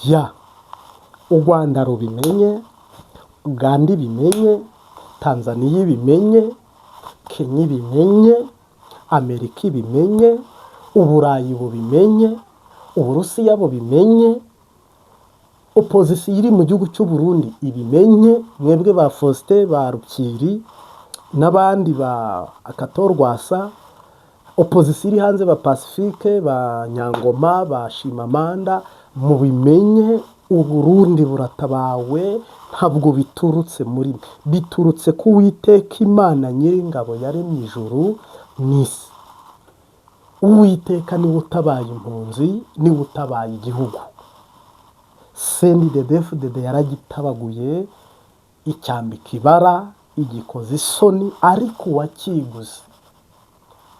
Ya u Rwanda rubimenye, Uganda ibimenye, Tanzaniya ibimenye, Kenya ibimenye, Amerika ibimenye, Uburayi bubimenye, Uburusiya bubimenye, opozisiyo iri mu gihugu cy'u Burundi ibimenye, mwebwe ba Faustin, ba Rukiri n'abandi ba Akatorwasa, opozisiyo iri hanze ba Pacifique, ba Nyangoma, ba Shimamanda, mubimenye. Uburundi buratabawe. Ntabwo biturutse muri mwe, biturutse ku Uwiteka Imana Nyiringabo yaremye ijuru n'isi. Uwiteka niwe utabaye impunzi, niwe utabaye igihugu. CNDD-FDD yaragitabaguye, icyambika ibara, igikoza isoni, ariko uwakiguze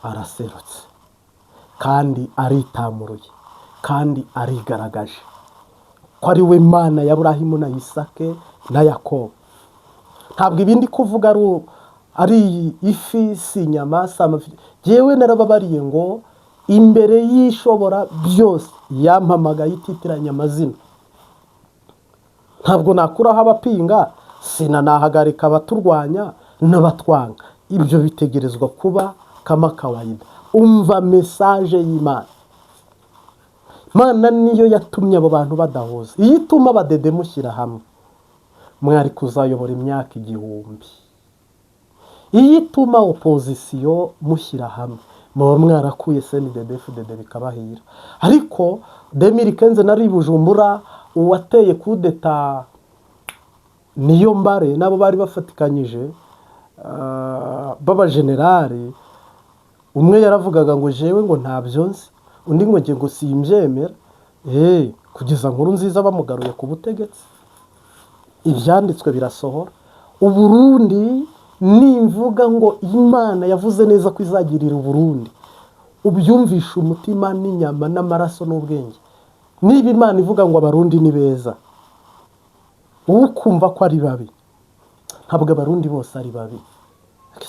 araserutse kandi aritamuruye kandi arigaragaje ko ari we Mana ya Burahimu na Isake na Yakobo. Ntabwo ibindi kuvuga ari ifi, si inyama, si amafi. Yewe, narababariye ngo imbere y'Ishobora byose yampamagaye ititiranya amazina, ntabwo nakuraho abapinga, sinanahagarika abaturwanya n'abatwanga. Ibyo bitegerezwa kuba kama kawaida. Umva message y'Imana. Imana niyo yatumye abo bantu badahuza. Iyo ituma abadede mushyira hamwe, mwari kuzayobora imyaka 1000. Iyo ituma opozisiyo mushyira hamwe, muba mwarakuye CNDD-FDD bikabahira. Ariko 2015 nari i Bujumbura, uwateye kudeta niyo mbare nabo bari bafatikanyije b'abajenerali. Umwe yaravugaga ngo jewe ngo ntabyo nzi, undi ngo njye ngo simbyemera. Kugeza Nkurunziza bamugaruye ku butegetsi, ibyanditswe birasohora. Uburundi, nimvuga ngo Imana yavuze neza ko izagirira Uburundi, ubyumvisha umutima n'inyama n'amaraso n'ubwenge. Niba Imana ivuga ngo Abarundi ni beza, wowe ukumva ko ari babi, ntabwo Abarundi bose ari babi.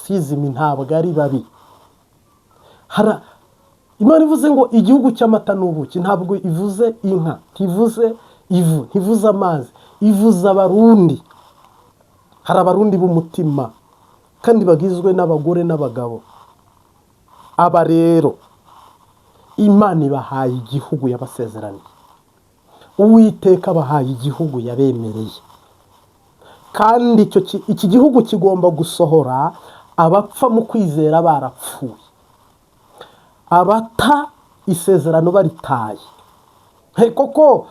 Sizimi, ntabwo ari babi. Imana ivuze ngo igihugu cy'amata n'ubuki, ntabwo ivuze inka, ntivuze ivu, ntivuze amazi, ivuze Abarundi. Hari Abarundi b'umutima kandi bagizwe n'abagore n'abagabo. Aba rero Imana ibahaye igihugu yabasezeraniye, Uwiteka abahaye igihugu yabemereye, kandi iki gihugu kigomba gusohora abapfa mu kwizera barapfuye, abata isezerano baritaye. Hey, koko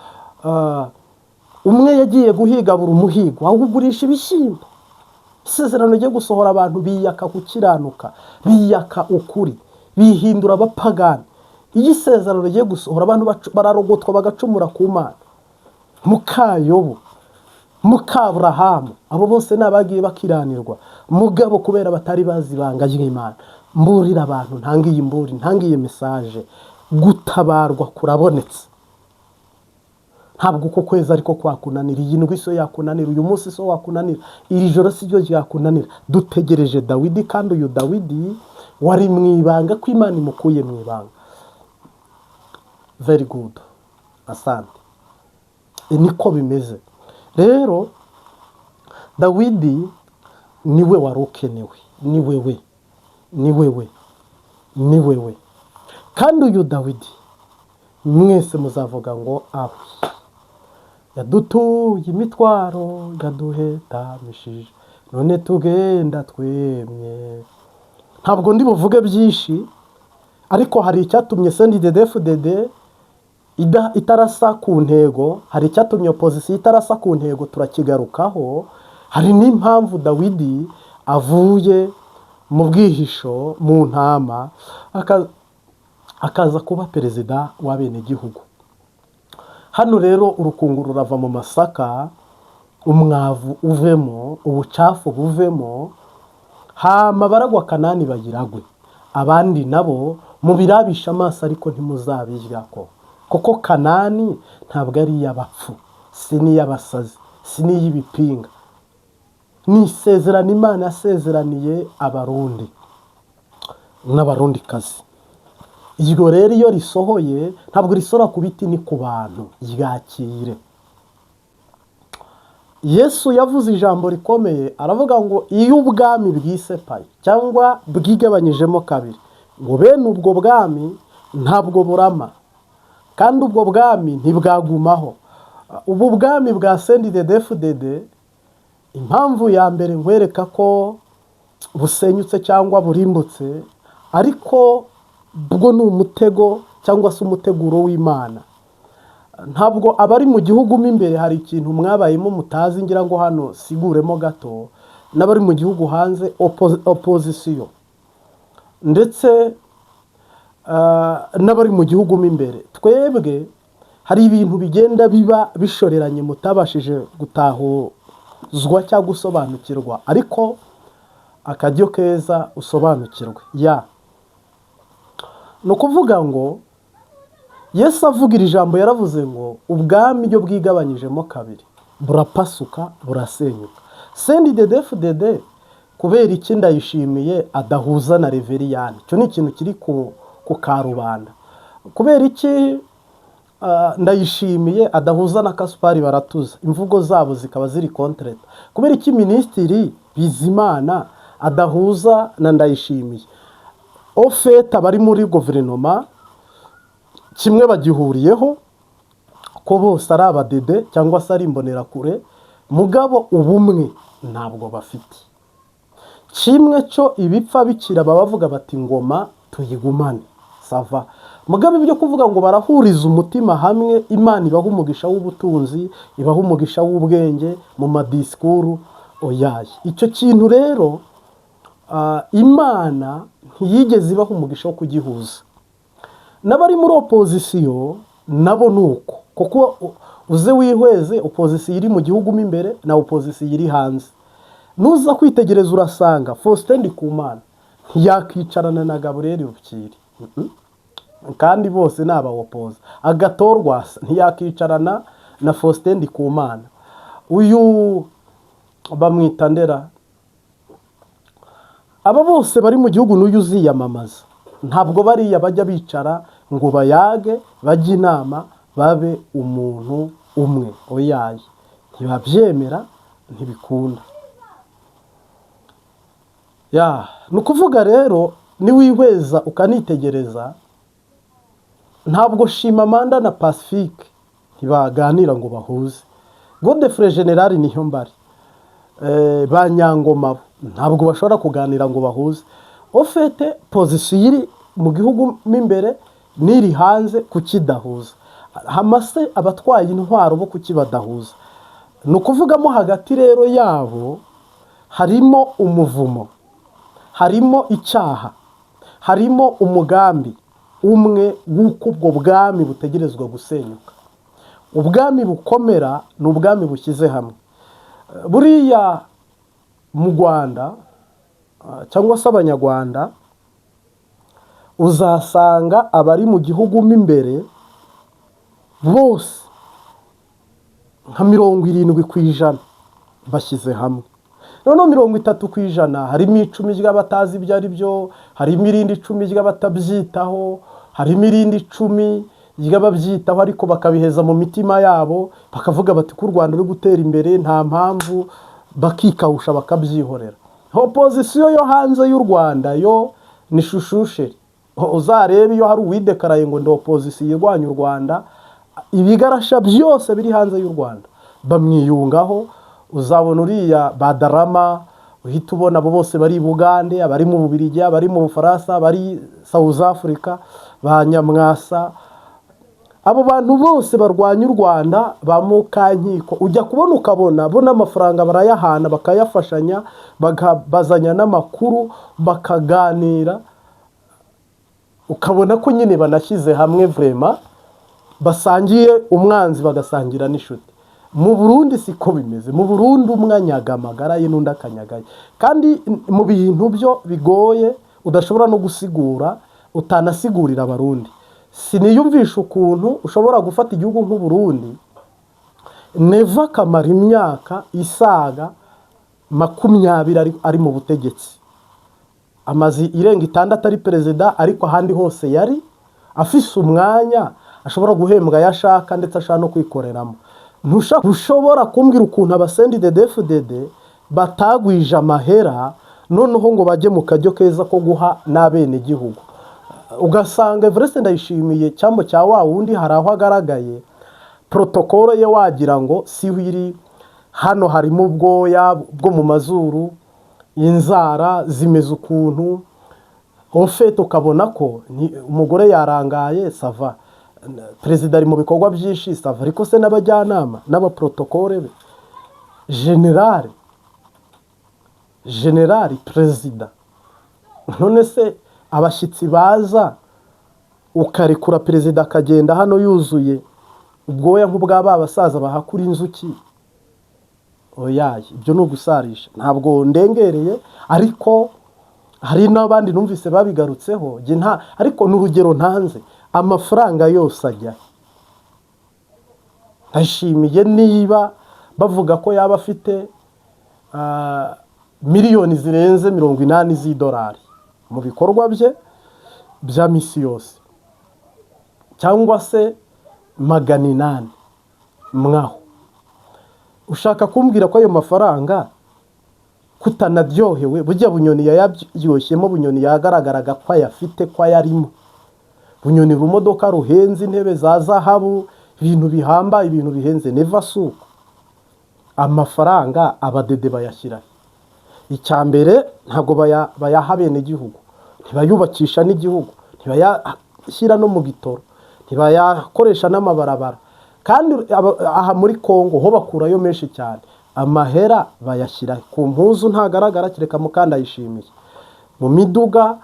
umwe yagiye guhiga buri umuhigo awugurisha ibishyimbo. Isezerano ryo gusohora, abantu biyaka gukiranuka, biyaka ukuri, bihindura abapagani. Iyo isezerano rigiye gusohora, abantu bararogotwa bagacumura ku Mana. Mukayobo, Mukaburahamu, abo bose ni abagiye bakiranirwa mugabo kubera batari bazi ibanga ry'Imana. Mburira abantu, ntanga iyi mburi, ntanga iyi message: gutabarwa kurabonetse. Ntabwo uko kwezi ariko kwakunanira, iyi ndwi so yakunanira, uyu munsi so wakunanira, iri joro si ryo ryakunanira. Dutegereje Dawidi, kandi uyu Dawidi wari mu ibanga, ko Imana imukuye mu ibanga. Very good, asante. Niko bimeze rero. Dawidi niwe wari ukenewe, ni wewe, ni wewe, ni wewe. Kandi uyu Dawidi mwese muzavuga ngo ahwi, yadutuye imitwaro yaduhetamishije, none tugenda twemye. Ntabwo ndi buvuge byinshi, ariko hari icyatumye CNDD-FDD itarasa ku ntego, hari icyatumye opozisiyo itarasa ku ntego, turakigarukaho. Hari n'impamvu Dawidi avuye mu bwihisho mu ntama akaza kuba perezida w'abenegihugu. Hano rero urukungu rurava mu masaka, umwavu uvemo, ubucafu buvemo, hama baragwa Kanani bayiragwe. Abandi nabo mubirabisha amaso, ariko ntimuzabiryako, kuko Kanani ntabwo ari iy'abapfu, si n'iy'abasazi, si n'iy'ibipinga. Ni isezerano Imana yasezeraniye Abarundi n'Abarundikazi. Iryo rero iyo risohoye, ntabwo risohora ku biti, ni ku bantu. Ryakire. Yesu yavuze ijambo rikomeye, aravuga ngo iyo ubwami bwisepaye cyangwa bwigabanyijemo kabiri, ngo bene ubwo bwami ntabwo burama, kandi ubwo bwami ntibwagumaho. Ubu bwami bwa CNDD-FDD, impamvu ya mbere nkwereka ko busenyutse cyangwa burimbutse, ariko bwo ni umutego cyangwa se umuteguro w'Imana. Ntabwo abari mu gihugu mo imbere hari ikintu mwabayemo mutazi, ngira ngo hano siguremo gato, n'abari mu gihugu hanze, opposition ndetse n'abari mu gihugu mo imbere, twebwe hari ibintu bigenda biba bishoreranye mutabashije gutahuzwa cyangwa gusobanukirwa, ariko akaryo keza usobanukirwe. Ya, ni ukuvuga ngo Yesu avuga iri jambo, yaravuze ngo ubwami iyo bwigabanyijemo kabiri burapasuka, burasenyuka. CNDD-FDD, kubera iki Ndayishimiye adahuza na Reveriyani? Icyo ni ikintu kiri ku karubanda. Kubera iki Ndayishimiye adahuza na Kasupari Baratuza, imvugo zabo zikaba ziri contraire? Kubera iki Minisitiri Bizimana adahuza na Ndayishimiye? Au fait, abari muri guverinoma kimwe bagihuriyeho ko bose ari abadede cyangwa se ari imbonerakure, mugabo ubumwe ntabwo bafite. Kimwe cyo, ibipfa bikira baba bavuga bati ngoma tuyigumane, ça va. Mugabo ibyo kuvuga ngo barahuriza umutima hamwe, Imana ibaha umugisha w'ubutunzi, ibaha umugisha w'ubwenge mu madisikuru, oyaye. Icyo kintu rero Imana ntiyigeze ibaha umugisha wo kugihuza. N'abari muri opposition nabo ni uko, kuko uze wihweze opposition iri mu gihugu mo imbere na opposition iri hanze, nuza kwitegereza urasanga Faustin Ndikumana ntiyakicarana na Gabriel Rufyiri. Kandi bose ni abawopoza. Agathon Rwasa ntiyakicarana na Faustin Ndikumana. Uyu bamwita Ndera, aba bose bari mu gihugu, n'uyu uziyamamaza, ntabwo bariya bajya bicara ngo bayage, bajye inama, babe umuntu umwe. Oyaye, ntibabyemera, ntibikunda. Ya, ni ukuvuga rero niwihweza ukanitegereza, ntabwo Shimamanda na Pacifique ntibaganira ngo bahuze. Godefroid General Niyombare, ba Nyangoma bo ntabwo bashobora kuganira ngo bahuze. Au fait, position iri mu gihugu mo imbere n'iri hanze kukidahuza hamase, abatwaye intwaro bo kuki badahuza? Ni ukuvugamo hagati rero yabo harimo umuvumo, harimo icyaha, harimo umugambi umwe w'uko ubwo bwami butegerezwa gusenyuka. Ubwami bukomera ni ubwami bushyize hamwe. Buriya mu Rwanda cyangwa se Abanyarwanda, uzasanga abari mu gihugu mo imbere bose nka 70% bashyize hamwe. Noneho 30%, harimo 10 ry'abatazi ibyo ari byo, harimo irindi 10 ry'abatabyitaho, harimo irindi 10 ry'ababyitaho ariko bakabiheza mu mitima yabo, bakavuga bati ko u Rwanda ruri gutera imbere nta mpamvu, bakikawusha, bakabyihorera. Opposition yo hanze y'u Rwanda yo ni shushusheri. Uzarebe iyo hari uwidekaraye ngo ndi opposition irwanya u Rwanda, ibigarasha byose biri hanze y'u Rwanda bamwiyungaho. Uzabona uriya Badarama, uhita ubona abo bose bari i Bugande, abari mu Bubiligi, abari mu Bufaransa, abari South Africa, ba Nyamwasa, abo bantu bose barwanya u Rwanda, ba Mukankiko, ujya kubona ukabona bo n'amafaranga barayahana, bakayafashanya, bakabazanya n'amakuru, bakaganira, ukabona ko nyine banashyize hamwe vraiment, basangiye umwanzi, bagasangira n'inshuti. Mu Burundi siko bimeze. Mu Burundi umwe anyaga amagara ye n'undi akanyagaye, kandi mu bintu byo bigoye udashobora no gusigura, utanasigurira Abarundi. Siniyumvisha ukuntu ushobora gufata igihugu nk'Uburundi, Neva akamara imyaka isaga 20 ari mu butegetsi, amaze irenga 6 ari perezida, ariko ahandi hose yari afise umwanya ashobora guhembwa ayo ashaka, ndetse ashobora no kwikoreramo. Ntushobora kumbwira ukuntu aba CNDD-FDD batagwije amahera, noneho ngo bajye mu kajyo keza ko guha n'abenegihugu. Ugasanga Evariste Ndayishimiye, cyambo cya wa wundi, hari aho agaragaye, protocole ye wagira ngo siho iri. Hano harimo ubwoya bwo mu mazuru, inzara zimeze ukuntu ofete, ukabona ko umugore yarangaye. Ça va, perezida ari mu bikorwa byinshi, ça va, ariko se n'abajyanama n'abaprotocole be, général perezida, none se abashyitsi baza ukarekura perezida akagenda hano yuzuye ubwoya nk'ubwa ba basaza bahakura inzuki? Oyaye, ibyo ni ugusarisha. Ntabwo ndengereye, ariko hari n'abandi numvise babigarutseho. Njye nta, ariko ni urugero ntanze. Amafaranga yose ajya? Ndashimiye niba bavuga ko yaba afite miliyoni zirenze 80 z'idolari mu bikorwa bye bya misi yose, cyangwa se 800 mwaho. Ushaka kumbwira ko ayo mafaranga kutanaryohewe? Burya Bunyoni yayaryoshemo. Bunyoni yagaragaraga ko ayafite, ko ayarimo. Bunyoni urumodoka ruhenze, intebe za zahabu, ibintu bihambaye, ibintu bihenze. Neva suko amafaranga abadede bayashyira. Icya mbere, ntabwo bayaha abenegihugu, ntibayubakisha n'igihugu, ntibayashyira no mu gitoro, ntibayakoresha n'amabarabara. Kandi aha muri Kongo ho bakurayo menshi cyane. Amahera bayashyira ku mpuzu ntagaragara, kereka Mukandayishimiye, mu miduga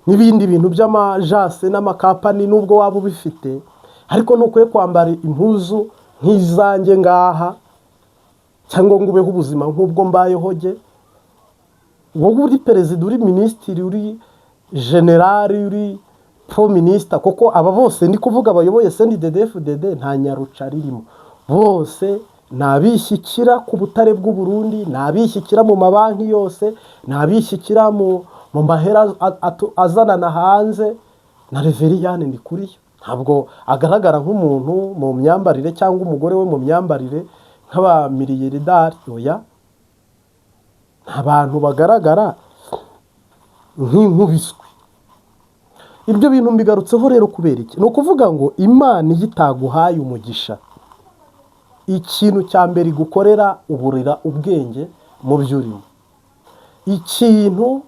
n'ibindi bintu by'amajase n'amakapani. Nubwo waba ubifite, ariko ntukwiye kwambara impuzu nk'izanjye ngaha, cyangwa ngo ubeho ubuzima nk'ubwo mbayeho jye. Wowe uri perezida, uri minisitiri, uri général, uri pro minister, kuko aba bose ndi kuvuga bayoboye CNDD-FDD nta nyaruca ririmo. Bose ni abishyikira ku butare bw'u Burundi, ni abishyikira mu mabanki yose, ni abishyikira mu mahera azanana hanze. Na Reveriyani ni kuri yo, ntabwo agaragara nk'umuntu mu myambarire cyangwa umugore we mu myambarire nk'abamiliyarderi. Oya, nta bantu bagaragara nk'inkubiswi. Ibyo bintu mbigarutseho rero kubera iki? Ni ukuvuga ngo Imana iyo itaguhaye umugisha, ikintu cya mbere igukorera, uburira ubwenge mu byo urimo. Ikintu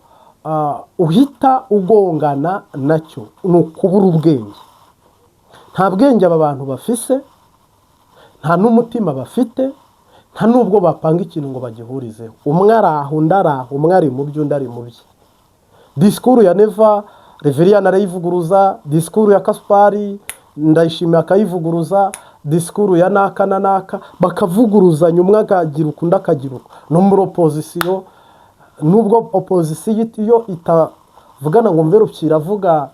uhita ugongana nacyo ni ukubura ubwenge. Nta bwenge aba bantu bafise, nta n'umutima bafite, nta n'ubwo bapanga ikintu ngo bagihurizeho. Umwe ari aho, undi ari aho, umwe ari mu bye, undi ari mu bye. Discours ya Neva, Reveriyani arayivuguruza. Discours ya Kasupari Ndayishimiye akayivuguruza. Discours ya naka na naka, bakavuguruzanya, umwe akagira uku, undi akagira uku. No muri opposition, nubwo opposition iyo itavugana ngo mve Rupyiri avuga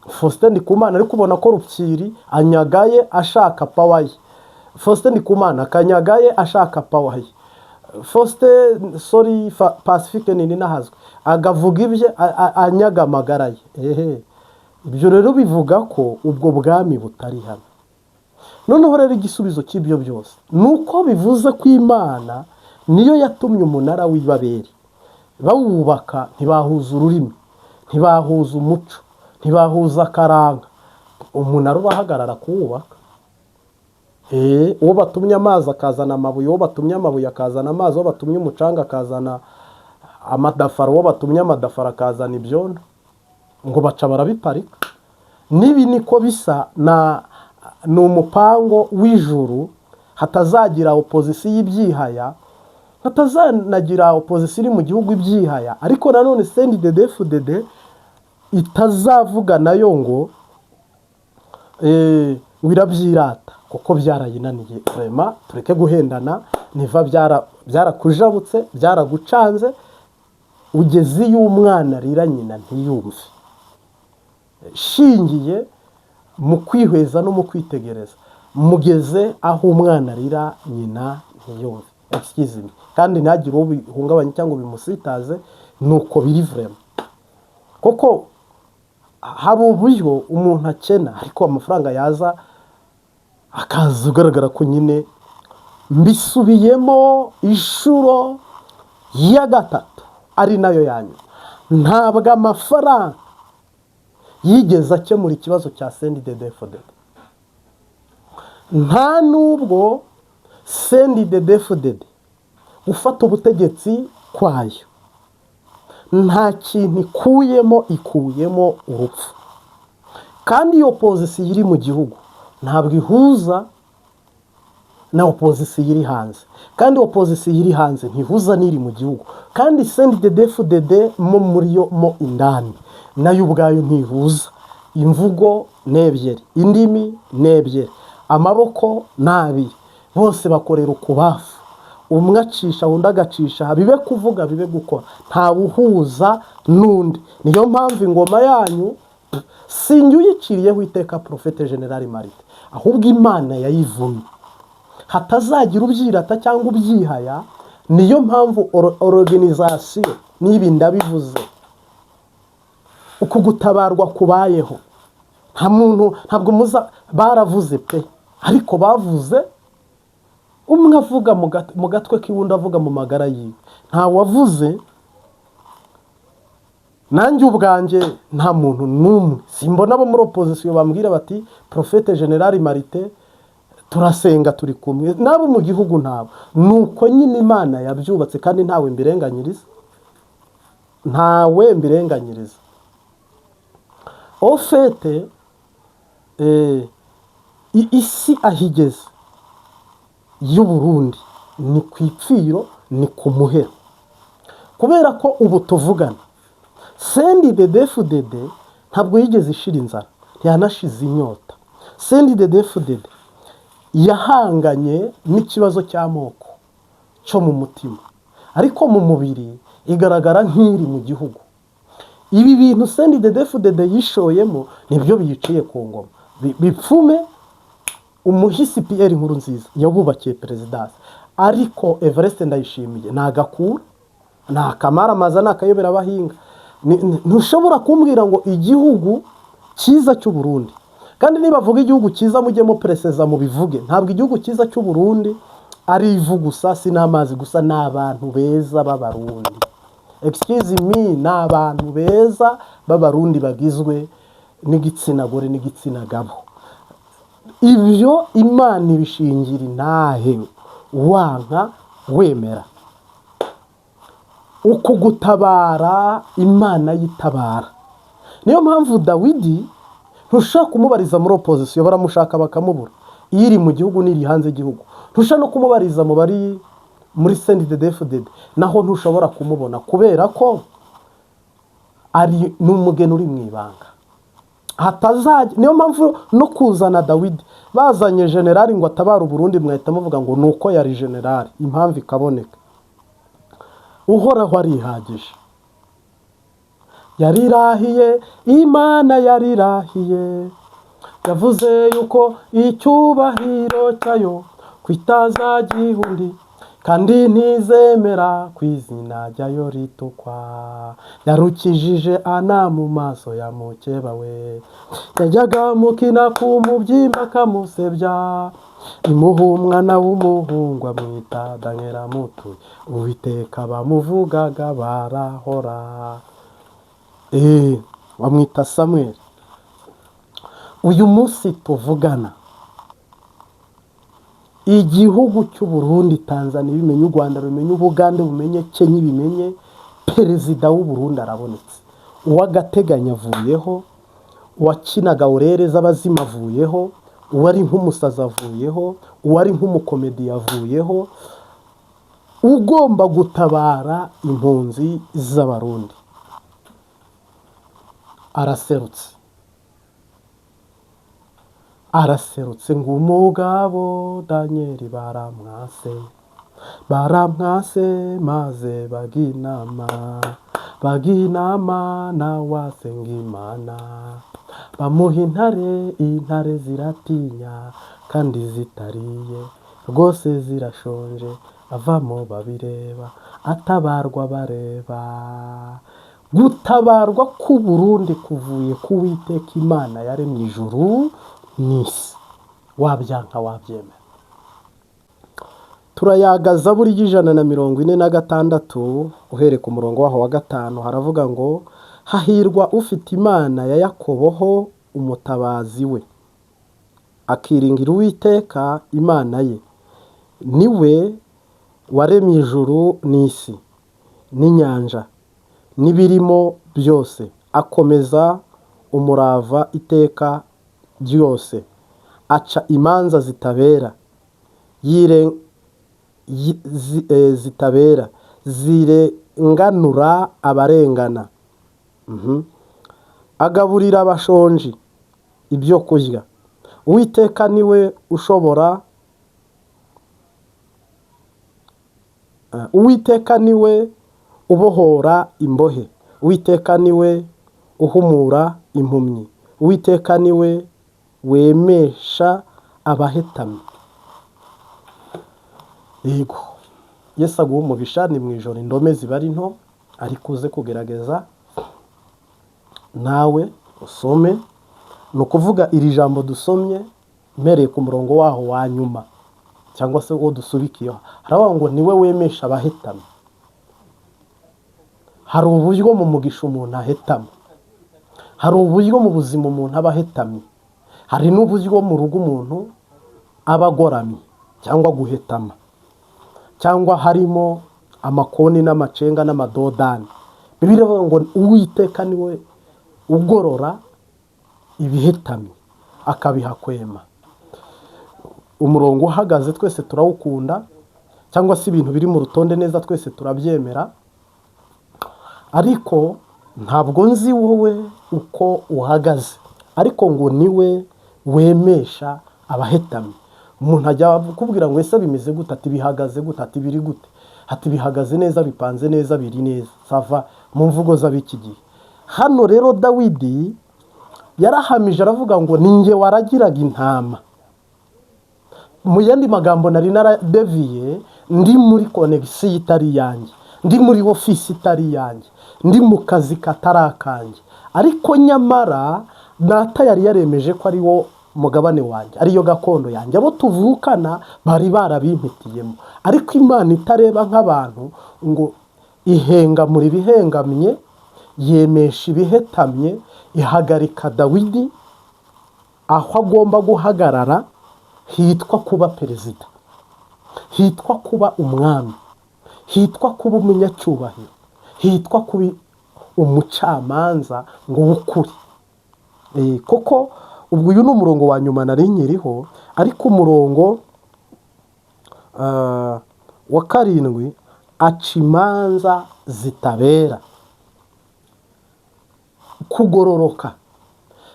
Faustin Ndikumana, ariko ubona ko Rupyiri anyagaye ashaka power ye, Faustin Ndikumana akanyagaye ashaka power ye, Faustin, sorry, Pacifique Nininahazwe agavuga ibye, anyaga amagara ye. Ehe, ibyo rero bivuga ko ubwo bwami butari hano. Noneho rero igisubizo cy'ibyo byose ni uko bivuze ko Imana niyo yatumye umunara w'Ibaberi bawubaka, ntibahuza ururimi, ntibahuza umuco, ntibahuza akaranga, umunara urahagarara kuwubaka. Uwo batumye amazi akazana amabuye, uwo batumye amabuye akazana amazi, uwo batumye umucanga akazana amadafaro, uwo batumye amadafaro akazana ibyondo, ngo baca barabiparika. N'ibi niko bisa, na ni umupango w'ijuru, hatazagira opposition y'ibyihaya, hatazanagira opposition iri mu gihugu ibyihaya, ariko nanone CNDD-FDD itazavuga nayo ngo ngo irabyirata, kuko byarayinaniye. Vraiment, tureke guhendana. Niva byarakujabutse, byaragucanze, ugeze iyo umwana arira nyina ntiyumve. Shingiye mu kwihweza no mu kwitegereza, mugeze aho umwana arira nyina ntiyumve. Excuse me, kandi ntihagire uwo bihungabanya cyangwa bimusitaze, ni uko biri vraiment. Kuko hari uburyo umuntu akena, ariko amafaranga yaza Akaza ugaragara ko nyine, mbisubiyemo inshuro ya gatatu ari nayo ya nyuma, ntabwo amafaranga yigeze akemura ikibazo cya CNDD-FDD. Nta nubwo CNDD-FDD gufata ubutegetsi kwayo nta kintu ikuyemo, ikuyemo urupfu. Kandi iyo opozisiyo iri mu gihugu ntabwo ihuza na opozisiyo iri hanze, kandi opozisiyo iri hanze ntihuza n'iri mu gihugu, kandi CNDD-FDD mo muri yo mo indani nayo ubwayo ntihuza. Imvugo ni ebyiri, indimi ni ebyiri, amaboko ni abiri, bose bakorera ukubafu, umwe acisha undi agacisha, bibe kuvuga bibe gukora, ntawuhuza n'undi. Niyo mpamvu ingoma yanyu sinjye uyiciriyeho iteka, Prophète Général Marite, ahubwo Imana yayivumye hatazagira ubyirata cyangwa ubyihaya. Niyo mpamvu organisation n'ibi ndabivuze, uku gutabarwa kubayeho, nta muntu, ntabwo muza baravuze pe, ariko bavuze umwe avuga mu gatwe k'iwundi, avuga mu magara yiwe, nta wavuze. Nanjye ubwanjye nta muntu n'umwe simbona abo muri opozisiyo bambwira bati: "Prophète Général Marite, turasenga, turi kumwe." N'abo mu gihugu ntabo. Ni uko nyine Imana yabyubatse, kandi ntawe mbirenganyiriza, ntawe mbirenganyiriza. Au fait, isi aho igeze y'Uburundi ni ku ipfiro, ni ku muhero, kubera ko ubu tuvugana CNDD-FDD ntabwo yigeze ishira inzara, ntiyanashize inyota. CNDD-FDD yahanganye n'ikibazo cy'amoko cyo mu mutima, ariko mu mubiri igaragara nk'iri mu gihugu. Ibi bintu CNDD-FDD yishoyemo nibyo biyiciye ku ngoma. Bipfume umuhisi Pierre Nkurunziza yabubakiye perezidansi, ariko Evariste Ndayishimiye ni agakura, ni akamaramaza, ni akayobera abahinga. Ntushobora kumbwira ngo igihugu cyiza cy'u Burundi, kandi nibavuga igihugu cyiza mujyemo pereseza mubivuge. Ntabwo igihugu cyiza cy'u Burundi ari ivu gusa, si n'amazi gusa, ni abantu beza b'Abarundi. Excuse me, ni abantu beza b'Abarundi bagizwe n'igitsina gore n'igitsina gabo. Ibyo Imana ibishingira intahe, wanka wemera. Uku gutabara Imana yitabara, niyo mpamvu Dawidi ntushobora kumubariza muri opozisiyo, baramushaka bakamubura, iyo iri mu gihugu n'iri hanze y'igihugu. Ntushobora no kumubariza mu bari muri CNDD-FDD, naho ntushobora kumubona kubera ko ari n'umugeni uri mu ibanga hatazajya. Niyo mpamvu no kuzana Dawidi, bazanye generali ngo atabare Uburundi, mwahita muvuga ngo ni uko yari generali, impamvu ikaboneka. Uhoraho arihagije, yarirahiye, Imana yarirahiye, yavuze yuko icyubahiro cyayo kwitazagiha undi, kandi ntizemera ku izina ryayo ritukwa. Yarukijije Ana mu maso ya mukeba we, yajyaga mukina ku mubyimba akamusebya, imuha umwana w'umuhungu amwita Daniel Mutuye. Uwiteka bamuvugaga barahora, bamwita Samweli. Uyu munsi tuvugana, igihugu cy'u Burundi, Tanzania bimenye, u Rwanda rumenye, Ubugande bumenye, Kenya ibimenye, perezida w'u Burundi arabonetse. Uw'agateganyo avuyeho, uwakinaga orere z'abazimu avuyeho, uwari nk'umusazi avuyeho, uwari nk'umukomedi avuyeho. Ugomba gutabara impunzi z'Abarundi araserutse, araserutse. Ngo umugabo Daniel baramwase, baramwase, maze bajya inama, bajya inama nawe asenga Imana, bamuha intare, intare ziratinya kandi zitariye rwose, zirashonje, avamo babireba, atabarwa bareba. Gutabarwa k'u Burundi kuvuye ku Witeka Imana yaremye ijuru n'isi. Wabyanka wabyemera. Turayaga Zaburi y'146, uhereye ku murongo waho wa 5, haravuga ngo: "Hahirwa ufite Imana ya Yakobo ho umutabazi we, akiringira Uwiteka Imana ye. Niwe waremye ijuru n'isi n'inyanja n'ibirimo byose, akomeza umurava iteka ryose, aca imanza zitabera, zitabera zirenganura abarengana. Agaburira abashonji ibyo kurya. Uwiteka niwe ushobora, Uwiteka niwe ubohora imbohe, Uwiteka niwe uhumura impumyi, Uwiteka niwe wemesha abahetamye." Yego, Yesu aguha umugisha. Ni mu ijoro, indome ziba ari nto, ariko uze kugerageza nawe usome. Ni ukuvuga iri jambo dusomye, mpereye ku murongo waho wa nyuma cyangwa se uwo dusubikiyeho, haravuga ngo niwe wemesha abahetamye. Hari uburyo mu mugisha umuntu ahetama, hari uburyo mu buzima umuntu aba ahetamye, hari n'uburyo mu rugo umuntu aba agoramye cyangwa guhetama, cyangwa harimo amakoni n'amacenga n'amadodani. Bibiliya iravuga ngo Uwiteka niwe ugorora ibihetamye akabiha kwema. Umurongo uhagaze twese turawukunda, cyangwa se ibintu biri mu rutonde neza twese turabyemera, ariko ntabwo nzi wowe uko uhagaze, ariko ngo niwe wemesha abahetamye. Umuntu ajya kukubwira ngo ese bimeze gute, ati bihagaze gute, ati biri gute, ati bihagaze neza, bipanze neza, biri neza, ça va mu mvugo z'ab'iki gihe. Hano rero Dawidi yarahamije, aravuga ngo ni njye waragiraga intama. Mu yandi magambo, nari naradeviye, ndi muri connexion itari iyanjye, ndi muri ofisi itari iyanjye, ndi mu kazi katari akanjye, ariko nyamara data yari yaremeje ko ari wo mugabane wanjye, ariyo gakondo yanjye. Abo tuvukana bari barabimpitiyemo, ariko Imana itareba nk'abantu ngo ihengamura ibihengamye, yemesha ibihetamye, ihagarika Dawidi aho agomba guhagarara, hitwa kuba perezida, hitwa kuba umwami, hitwa kuba umunyacyubahiro, hitwa kuba umucamanza ngo w'ukuri. Koko ubwo uyu ni umurongo wa nyuma nari nkiriho, ariko umurongo wa 7, aca imanza zitabera. Kugororoka,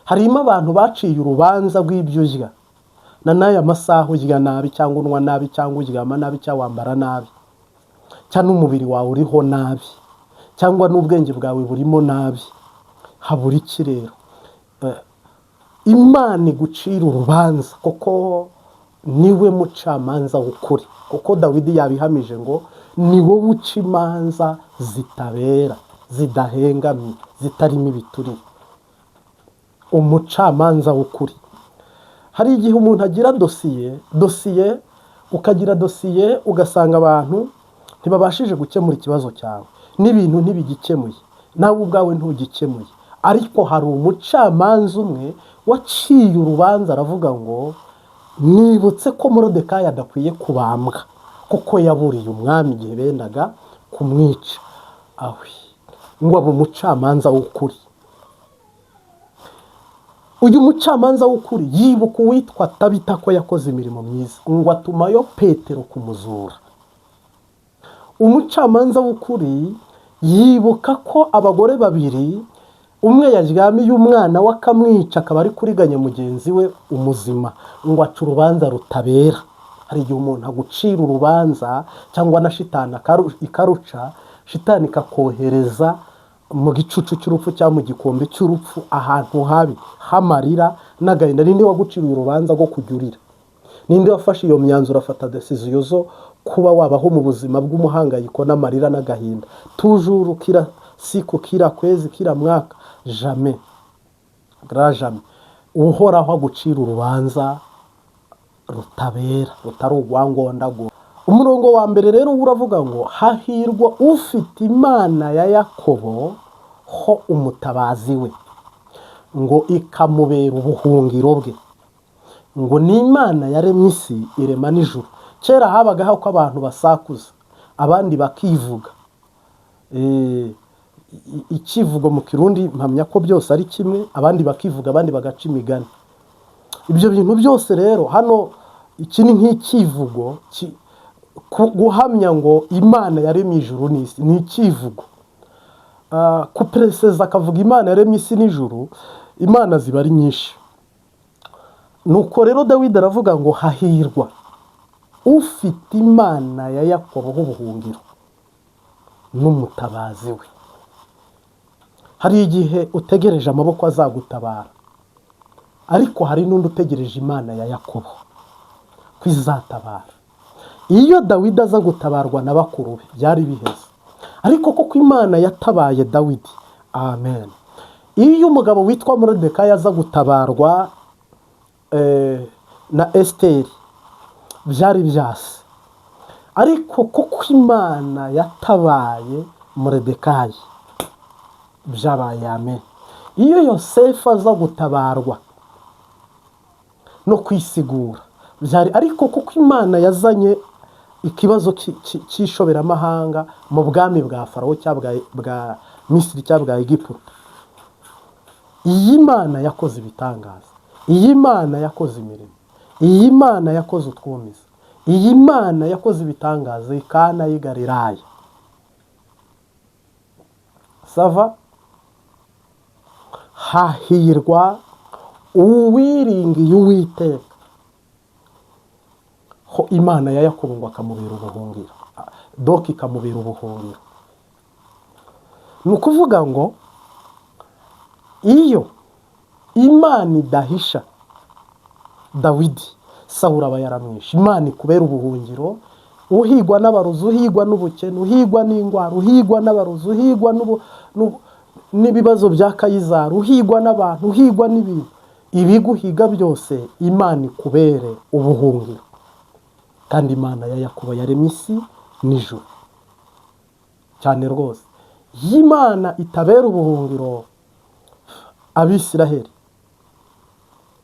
harimo abantu baciye urubanza rw'ibyo urya, na n'aya masaha urya nabi, cyangwa unywa nabi, cyangwa uryama nabi, cyangwa wambara nabi, cyangwa n'umubiri wawe uriho nabi, cyangwa n'ubwenge bwawe burimo nabi. Habura iki rero? Imana igucira urubanza, kuko niwe mucamanza w'ukuri, kuko Dawidi yabihamije ngo ni wowe uca imanza zitabera, zidahengamye, zitarimo ibiturire, umucamanza w'ukuri. Hari igihe umuntu agira dosiye, dosiye ukagira dosiye, ugasanga abantu ntibabashije gukemura ikibazo cyawe, n'ibintu ntibigikemuye, nawe ubwawe ntugikemuye, ariko hari umucamanza umwe waciye urubanza, aravuga ngo nibutse ko Morodekayi adakwiye kubambwa kuko yaburiye umwami igihe bendaga kumwica. Awe ngo abe umucamanza w'ukuri. Uyu mucamanza w'ukuri yibuka uwitwa Tabita ko yakoze imirimo myiza, ngo atumayo Petero kumuzura. Umucamanza w'ukuri yibuka ko abagore babiri, umwe yaryamiye umwana we akamwica, akaba ari kuriganya mugenzi we umuzima, ngo aca urubanza rutabera. Hari igihe umuntu agucira urubanza, cyangwa na shitani ikaruca, shitani ikakohereza mu gicucu cy'urupfu cyangwa mu gikombe cy'urupfu, ahantu habi h'amarira n'agahinda. Ninde waguciriye urubanza rwo kujya urira? Ninde wafashe iyo myanzuro, afata décision zo kuba wabaho mu buzima bw'umuhangayiko n'amarira n'agahinda toujours, kila siku, kila kwezi, kila mwaka? Jamais, grand jamais. Uhoraho agucira urubanza. Rutabera, rutari urwangondago. Umurongo wa mbere rero uravuga ngo hahirwa ufite Imana ya Yakobo ho umutabazi we, ngo ikamubera ubuhungiro bwe, ngo ni Imana yaremye isi irema n'ijuru. Kera habagaho ko abantu basakuza abandi bakivuga. Ikivugo mu Kirundi mpamya ko byose ari kimwe, abandi bakivuga, abandi bagaca imigani. Ibyo bintu byose rero hano iki ni nk'ikivugo guhamya ngo Imana yaremye ijuru n'isi ni ikivugo. Kupereseza akavuga Imana yaremye isi n'ijuru, Imana ziba ari nyinshi. Nuko rero Dawidi aravuga ngo hahirwa ufite Imana ya Yakobo ubuhungiro n'umutabazi we. Hari igihe utegereje amaboko azagutabara, ariko hari n'undi utegereje Imana ya Yakobo ko izatabara. Iyo Dawidi aza gutabarwa na bakuru be byari biheze, ariko kuko Imana yatabaye Dawidi, amen. Iyo umugabo witwa Moridekayi aza gutabarwa na Esiteri byari byase, ariko kuko Imana yatabaye Moridekayi byabaye amen. Iyo Yosefu aza gutabarwa no kwisigura byari, ariko kuko Imana yazanye ikibazo cy'ishoberamahanga mu bwami bwa Farawo cyangwa bwa Misiri cyangwa bwa Egiputa, iyi Mana yakoze ibitangaza, iyi Mana yakoze imirimo, iyi Mana yakoze utwumiza, iyi Mana yakoze ibitangaza i Kana y'i Galilaya. Ça va, hahirwa uwiringiye Uwiteka ho Imana ya Yakobo, ngo akamubera ubuhungiro, doka ikamubera ubuhungiro. Ni ukuvuga ngo iyo Imana idahisha Dawidi, Sawuri aba yaramwishe. Imana ikubera ubuhungiro, uhigwa n'abarozi, uhigwa n'ubukene, uhigwa n'indwara, uhigwa n'abarozi, uhigwa n'ibibazo bya Kayizari, uhigwa n'abantu, uhigwa n'ibintu, ibiguhiga byose, Imana ikubere ubuhungiro. Kandi Imana ya Yakobo yaremye isi n'ijuru cyane rwose. Iyo Imana itabera ubuhungiro Abisiraheli,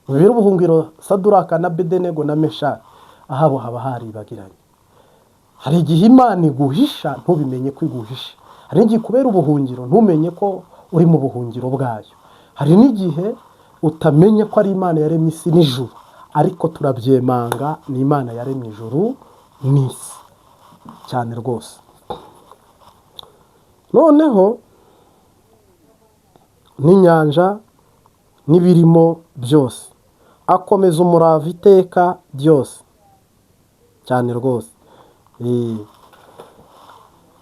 bibera ubuhungiro Saduraka na Bedenego na Meshaki, ahabo haba haribagiranye. Hari igihe Imana iguhisha ntubimenye ko iguhisha, hari n'igihe kubera ubuhungiro ntumenye ko uri mu buhungiro bwayo, hari n'igihe utamenya ko ari Imana yaremye isi n'ijuru, ariko turabyemanga ni Imana yaremye ijuru n'isi cyane rwose. Noneho n'inyanja n'ibirimo byose, akomeza umurava iteka ryose cyane rwose.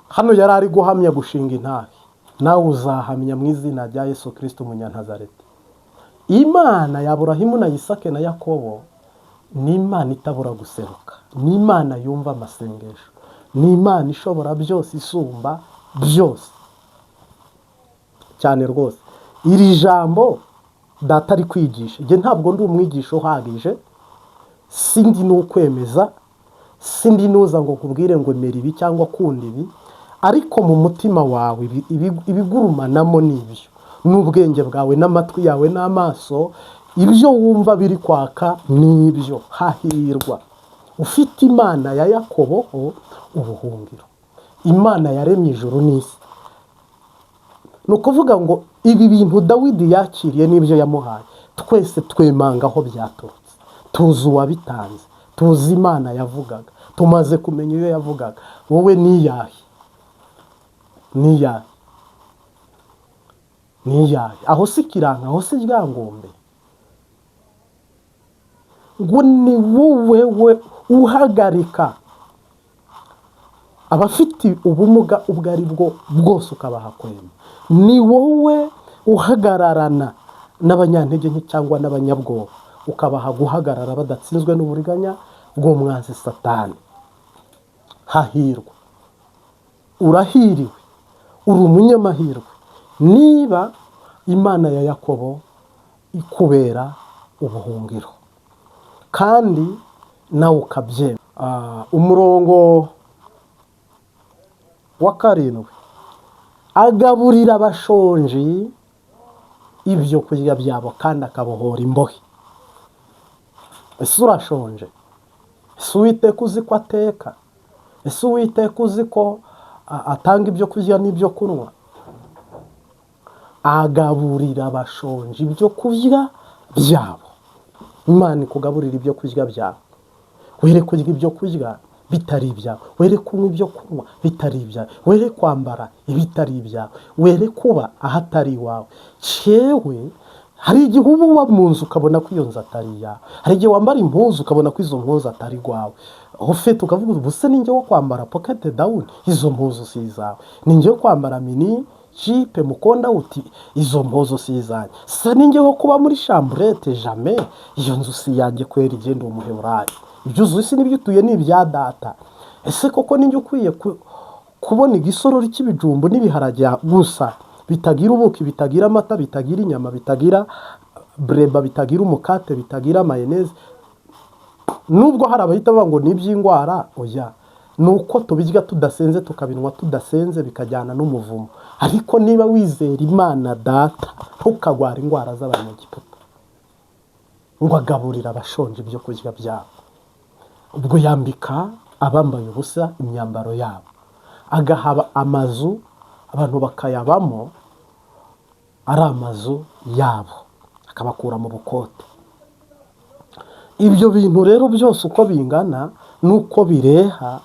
Hano yari ari guhamya gushinga intahe, nawe uzahamya mu izina rya Yesu Kirisito Umunyanazareti. Imana ya Aburahimu na Isake na Yakobo ni Imana itabura guseruka, ni Imana yumva amasengesho, ni Imana ishobora byose, isumba byose cyane rwose. Iri jambo data ari kwigisha, njye ntabwo ndi umwigisha uhagije, sindi n'ukwemeza, sindi nuza ngo nkubwire ngo emera ibi cyangwa kunda ibi, ariko mu mutima wawe ibigurumanamo ni ibyo, n'ubwenge bwawe n'amatwi yawe n'amaso, ibyo wumva biri kwaka ni ibyo. Hahirwa ufite Imana ya Yakobo ho ubuhungiro, Imana yaremye ijuru n'isi. Ni ukuvuga ngo ibi bintu Dawidi yakiriye n'ibyo yamuhaye, twese twemanga aho byaturutse, tuzi uwabitanze, tuzi Imana yavugaga, tumaze kumenya iyo yavugaga. Wowe niyahe? Niyahe? Niyahe? Aho si Kiranka, aho si Ryangombe? Ngo ni wowe we uhagarika abafite ubumuga ubwo ari bwo bwose ukabaha kwema, ni wowe uhagararana n'abanyantege nke cyangwa n'abanyabwoba ukabaha guhagarara badatsinzwe n'uburiganya bw'umwanzi Satani. Hahirwa, urahiriwe, uri umunyamahirwe niba Imana ya Yakobo ikubera ubuhungiro. Kandi Nawe ukabyemera. Umurongo wa 7, agaburira abashonji ibyo kurya byabo kandi akabohora imbohe. Ese urashonje? Ese Uwiteka uzi ko ateka? Ese Uwiteka uzi ko atanga ibyo kurya n'ibyo kunywa? Agaburira abashonji ibyo kurya byabo. Imana ikugaburira ibyo kurya byawe, were kurya ibyo kurya bitari ibyawe, were kunywa ibyo kunywa bitari ibyawe, were kwambara ibitari ibyawe, were kuba ahatari iwawe. Cyewe hari igihe uba uba mu nzu ukabona ko iyo nzu atari iyawe, hari igihe wambara impuzu ukabona ko izo mpuzu atari iwawe. Ufite ukavuga, ubu se ninjye wo kwambara pocket down? Izo mpuzu si izawe. Ninjye wo kwambara mini jupe mukonda uti izo mpuzu si izanjye. Se ninjye wo kuba muri chambrette? Jamais, iyo nzu si iyanjye kwera. Igenda uwo Muheburayo, ibyo uzi isi n'ibyo utuye ni ibya data. Ese koko ninjye ukwiye kubona igisorori cy'ibijumbu n'ibiharage gusa, bitagira ubuki, bitagira amata, bitagira inyama, bitagira breba, bitagira umukate, bitagira mayonnaise? Nubwo hari abahita bavuga ngo ni iby'indwara, oya, ni uko tubirya tudasenze, tukabinywa tudasenze, bikajyana n'umuvumo. Ariko niba wizera Imana Data, ntukagwara indwara z'abanyegiputa. Ngo agaburira abashonje ibyo kurya byabo, ubwo yambika abambaye ubusa imyambaro yabo, agahaba amazu abantu bakayabamo ari amazu yabo, akabakura mu bukote. Ibyo bintu rero byose uko bingana n'uko bireha,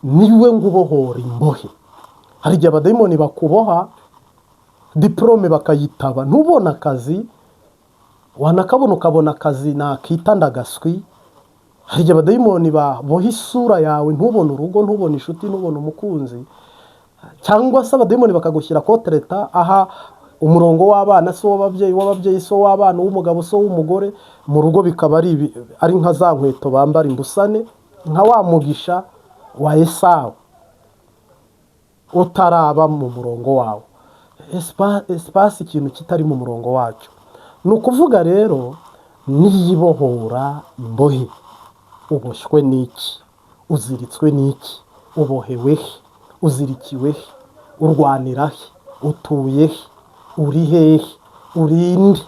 niwe ngo ubohora imbohe. Hari igihe abadayimoni bakuboha, diporome bakayitaba, ntubone akazi, wanakabona ukabona akazi nakita ndagaswi. Hari igihe abadayimoni baboha isura yawe, ntubone urugo, ntubone inshuti, ntubone umukunzi, cyangwa se abadayimoni bakagushyira kotereta aha umurongo w'abana si uw'ababyeyi, uw'ababyeyi si uw'abana, uw'umugabo si uw'umugore, mu rugo bikaba ari nka za nkweto bambara imbusane, nka wa mugisha wa Esawu utaraba mu murongo wawo. Espace ikintu kitari mu murongo wacyo. Ni ukuvuga rero, niyibohora imbohe. Uboshywe n'iki? Uziritswe n'iki? Ubohewe he? Uzirikiwe he? Urwanira he? Utuye he? Uri hehe? Urinde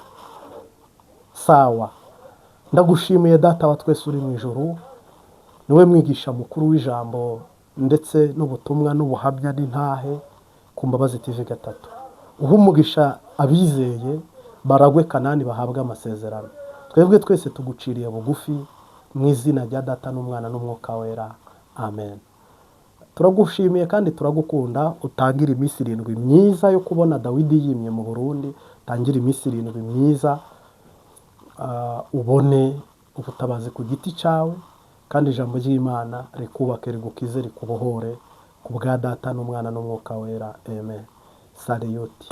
sawa. Ndagushimiye, Data wa twese uri mu ijuru, niwe mwigisha mukuru w'ijambo ndetse n'ubutumwa n'ubuhamya n'intahe ku Mbabazi TV 3. Uha umugisha abizeye, baragwe Kanani, bahabwe amasezerano. Twebwe twese tuguciriye bugufi mu izina rya Data n'Umwana n'Umwuka Wera, amen. Turagushimiye kandi turagukunda. Utangire iminsi 7 myiza yo kubona Dawidi yimye mu Burundi. Utangire iminsi 7 myiza, ubone ubutabazi ku giti cyawe, kandi ijambo ry'Imana rikubake, rigukize, rikubohore, ku bwa Data n'Umwana n'Umwuka Wera, amen. Salute.